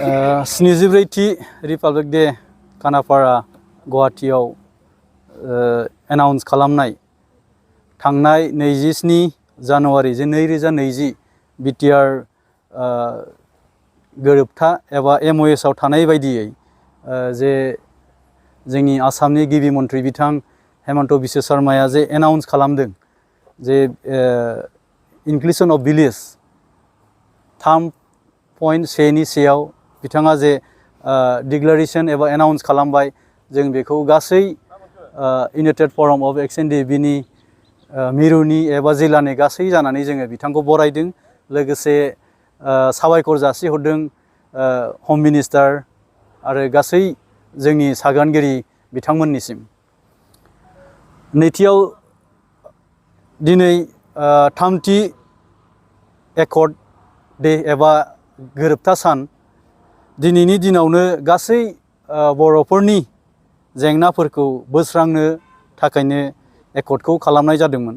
स्निजिब्रैथि republic day Khanapara गुवाहाटीयाव announce खालामनाय थांनाय 27 जानुवारि जे 2020 BTR गोरोबथा एबा MOS आव थानाय बायदियै जे जोंनि आसामनि गिबि मन्थ्रि बिथां हेमन्त बिश्व शर्माया जे एनाउन्स खालामदों जे इनक्लुजन अफ भिलेज 3.1 नि सायाव बिथाङा जे डिक्लेरेशन एबा एनाउन्स खालामबाय जों बेखौ गासै इउनाइटेड फराम अफ एक्स NDFB नि मिरुनि एबा जिल्लानि गासै जानानै जोङो बिथांखौ बरायदों लोगोसे साबायखर जासिहरदों होम मिनिस्टार आरो गासै जोंनि सागानगिरि बिथांमोननिसिम नैथियाव दिनै थामथि एकर्ड डे एबा गोरोबथा सान दिनैनि दिनावनो गासै बर'फोरनि जेंनाफोरखौ बोस्रांनो थाखायनो एकर्डखौ खालामनाय जादोंमोन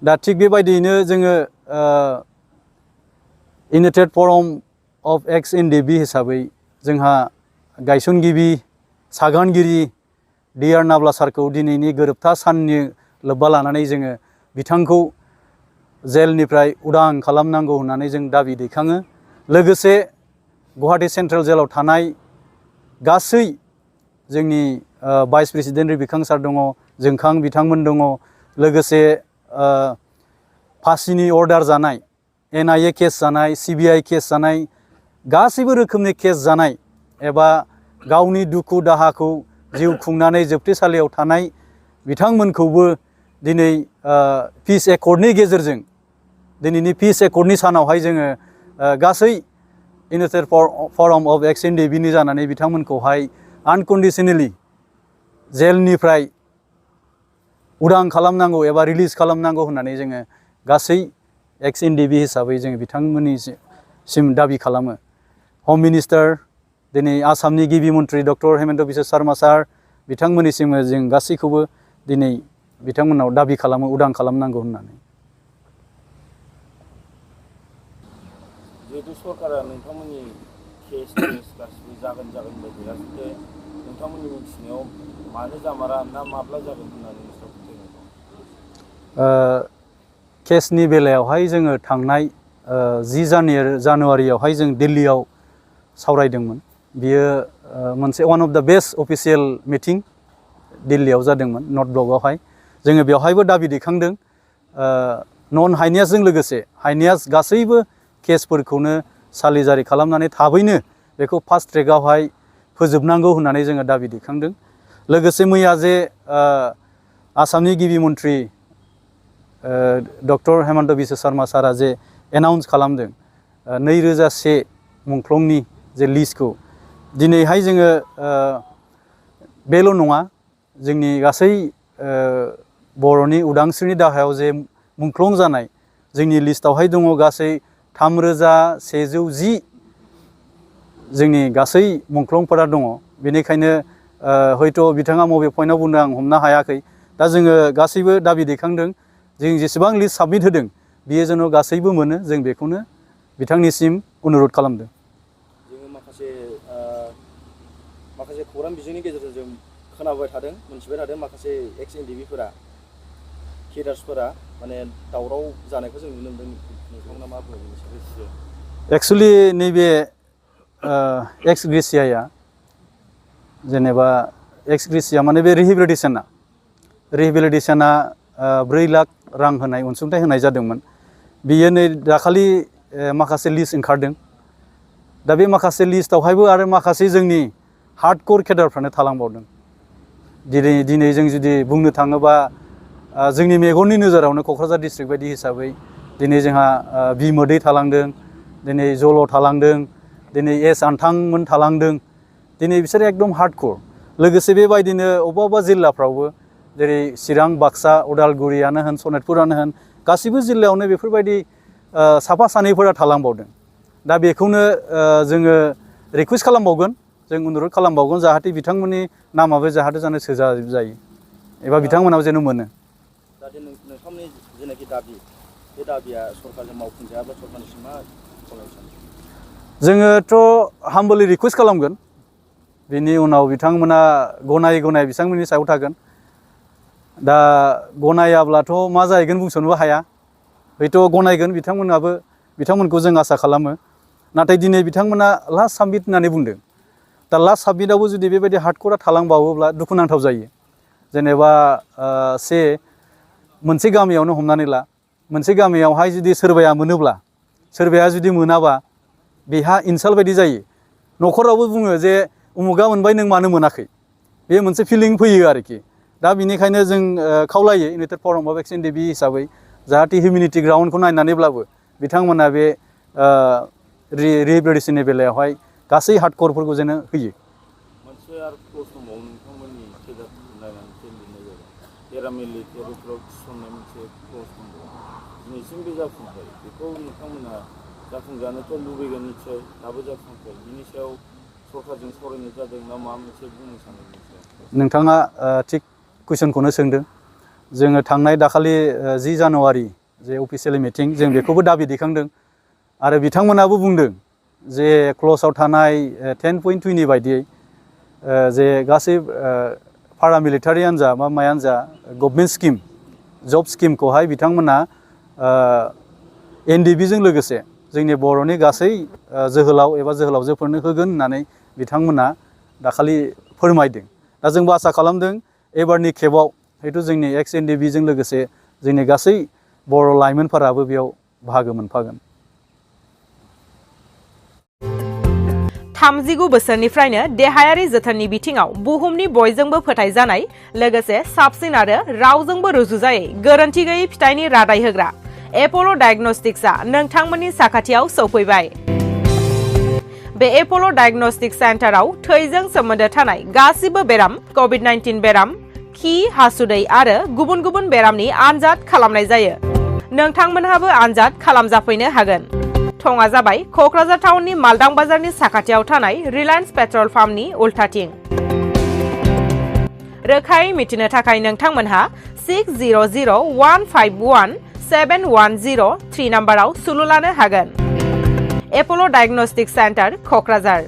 दा थिग बेबायदियैनो जोङो इउनाइटेड फराम अफ एक्स NDFB हिसाबै जोंहा गायसनगिरि सागानगिरि DR नाब्ला सारखौ दिनैनि गोरोबथा साननि लोब्बा लानानै जोङो बिथांखौ जेलनिफ्राय उदां खालामनांगौ होननानै जों दाबि दैखाङो लोगोसे गुवाहाटी सेन्ट्रेल जेलाव थानाय गासै जोंनि भाइस प्रेसिडेन्ट बिखां सार दङ जोंखां बिथांमोन दङ लोगोसे फासिनि अर्डार जानाय NIA केस जानाय CBI केस जानाय गासैबो रोखोमनि केस जानाय एबा गावनि दुखु दाहाखौ जिउ खुंनानै जोबथेसालियाव थानाय बिथांमोनखौबो दिनै पिस एकर्डनि गेजेरजों दिनैनि पिस एकर्डनि सानावहाय जोङो गासै इउनाइटेड फराम अफ एक्स NDFB नि जानानै बिथांमोनखौहाय आनकन्डिसनेलि जेलनिफ्राय उदां खालामनांगौ एबा रिलिज खालामनांगौ होननानै जोङो गासै एक्स NDFB हिसाबै जोङो बिथांमोननिसिम दाबि खालामो होम मिनिस्टार दिनै आसामनि गिबि मन्थ्रि डक्टर हेमन्त बिश्व शर्मा सार बिथांमोननिसिम जों गासैखौबो दिनै बिथांमोनाव दाबि खालामो उदां खालामनांगौ होननानै जिहेतु सरकारा नोंथांमोननि केस गासिबो जागोन बायदिगासिनो नोंथांमोननि मिथिनायाव मानो जामारा ना माब्ला जागोन होननानै केसनि बेलायावहाय जोङो थांनाय 10 जानुवारियावहाय जों दिल्लीयाव सावरायदोंमोन बियो मोनसे वान अफ द बेस्ट अफिसियेल मिटिं दिल्लीयाव जादोंमोन नर्थ ब्लकआवहाय जोङो बेवहायबो दाबि दैखांदों नन हाइनियासजों लोगोसे हाइनियास गासैबो केसफोरखौनो सालिजारि खालामनानै थाबैनो बेखौ फास्ट ट्रेकआवहाय फोजोबनांगौ होननानै जोङो दाबि दैखांदों लोगोसे मैया जे आसामनि गिबि मन्थ्रि डक्टर हेमन्त बिश्व शर्मा सारा जे एनाउन्स खालामदों 2001 मुंख्लंनि जे लिस्टखौ दिनैहाय जोङो बेल' नङा जोंनि गासै बर'नि उदांस्रिनि दाहायाव जे मुंख्लं जानाय जोंनि लिस्टआवहाय दङ गासै 3110 जोंनि गासै मुंख्लंफोरा दङ बेनिखायनो हयथ' बिथाङा बबे पइन्टआव बुंदों आं हमनो हायाखै दा जोङो गासैबो दाबि दैखांदों जों जेसेबां लिस्ट साबमिट होदों बियो जेन' गासैबो मोनो जों बेखौनो बिथांनिसिम अनुरद खालामदों जोङो माखासे खौरां बिजोंनि गेजेरजों जों खोनाबाय थादों मोनथिबाय थादों माखासे एक्स NDFB केडार्सफोरा माने दावराव जानायखौ जों नुनो मोनदों नोंथांमोना मा बुङो एक्सुअलि नैबे एक्स ग्रेसियाया जेनेबा एक्स ग्रेसिया माने बे रिहेबिलिटेसना 4 लाख रां होनाय अनसुंथाइ होनाय जादोंमोन बियो नै दाखालि माखासे लिस्ट ओंखारदों दा बे माखासे लिस्टआवहायबो आरो माखासे जोंनि हार्डकोर केडारफ्रानो थालांबावदों दिनै जों जुदि बुंनो थाङोबा जोंनि मेगननि नोजोरावनो क'क्राझार डिस्ट्रिक्ट बायदि हिसाबै दिनै जोंहा बि मोदै थालांदों दिनै जल' थालांदों दिनै एस आनथांमोन थालांदों दिनै बिसोर एकदम हार्डकोर लोगोसे बेबायदिनो अबेबा जिल्लाफ्रावबो जेरै चिरां बाक्सा उदालगुरियानो होन सनितपुरानो होन गासैबो जिल्लायावनो बेफोरबायदि साफा सानैफोरा थालांबावदों दा बेखौनो जोङो रिकुवेस्ट खालामबावगोन जों अनुरद खालामबावगोन जाहाथे बिथांमोननि नामाबो जाहाथे जानो सोजायो एबा बिथांमोनाव जेन' मोनो जाहाथे नोंथांमोननि जेनाखि दाबि बे दाबिया सरकारजों मावफुंजायाब्ला सरकारनिसिम मा खावलायनो सानो जोङोथ' हामबलि रिकुवेस्ट खालामगोन बिनि उनाव बिथांमोना गनाय बिथांमोननि सायाव थागोन दा गनायाब्लाथ' मा जाहैगोन बुंस'नोबो हाया हयथ' गनायगोन बिथांमोनखौ जों आसा खालामो नाथाय दिनै बिथांमोना लास्ट साबमिट होननानै बुंदों दा लास्ट साबमिटआवबो जुदि बेबायदि हार्डक'रा थालांबावोब्ला दुखुनांथाव जायो जेनेबा मोनसे गामियावनो हमनानै ला मोनसे गामियावहाय जुदि सोरबाया मोनोब्ला सोरबाया जुदि मोनाबा बेहा इनसाल्ट बायदि जायो न'खरावबो बुङो जे उमुगा मोनबाय नों मानो मोनाखै बे मोनसे फिलिं फैयो आरोखि दा बिनिखायनो जों खावलायो इउनाइटेड फराम अफ एक्स एनडिएफबि हिसाबै जाहाथे हिउमेनिटी ग्राउन्डखौ नायनानैब्लाबो बिथांमोना बे रिहेबिलिटेसननि बेलायावहाय गासै हार्डक'रफोरखौ जेन होयो मोनसे आरो क्ल'ज दंबावो नोंथांमोननि केडारफोरखौ नायनानै लिरनाय जाबाय पेरामिलिटारिफोराव थिसननाय मोनसे क्ल'ज दंबावो दिनैसिम बे जाफुङाखै बेखौ नोंथांमोना जाफुंजानोथ' लुबैगोन निस्सय दाबो जाफुङाखै बिनि सायाव सरकारजों सावरायनाय जादों ना माबा मोनसे बुंनो सानो नोंथाङा थिग कुइसनखौनो सोंदों जोङो थांनाय दाखालि 10 जानुवारि जे अफिसियेलि मिटिं जों बेखौबो दाबि दैखांदों आरो बिथांमोनाबो बुंदों जे क्ल'जआव थानाय 10.2नि बायदियै जे गासै पारामिलिटारियानो जा मा मायानो जा गभर्नमेन्ट स्किम जब स्किमखौहाय बिथांमोना एनडिएफबिजों लोगोसे जोंनि बर'नि गासै जोहोलाव एबा जोहोलावजोफोरनो होगोन होननानै बिथांमोना दाखालि फोरमायदों दा जोंबो आसा खालामदों एबारनि खेबाव हयथ' जोंनि एक्स एनडिएफबिजों लोगोसे जोंनि गासै बर' लाइमोनफोराबो बेयाव बाहागो मोनफागोन 39 बोसोरनिफ्रायनो देहायारि जोथोननि बिथिङाव बुहुमनि बयजोंबो फोथायजानाय लोगोसे साबसिन आरो रावजोंबो रुजुजायै गोरोन्थि गैयै फिथाइनि रादाय होग्रा एप'ल' डायग्नोस्टिक्सआ नोंथांमोननि साखाथियाव सौफैबाय बे एप'ल' डायग्नोस्टिक सेन्टाराव थैजों सोमोन्दो थानाय गासिबो बेराम कभिड-19 बेराम खि हासुदै आरो गुबुन गुबुन बेरामनि आनजाद खालामनाय जायो नोंथांमोनहाबो आनजाद खालामजाफैनो हागोन थङा जाबाय क'क्राझार टाउननि मालदां बाजारनि साखाथियाव थानाय रिलायन्स पेट्रल पाम्पनि उल्टाथिं रोखायै मिथिनो थाखाय नोंथांमोनहा 6001517103 नाम्बाराव सुलु लानो हागोन एप'ल' डायग्नोस्टिक सेन्टार क'क्राझार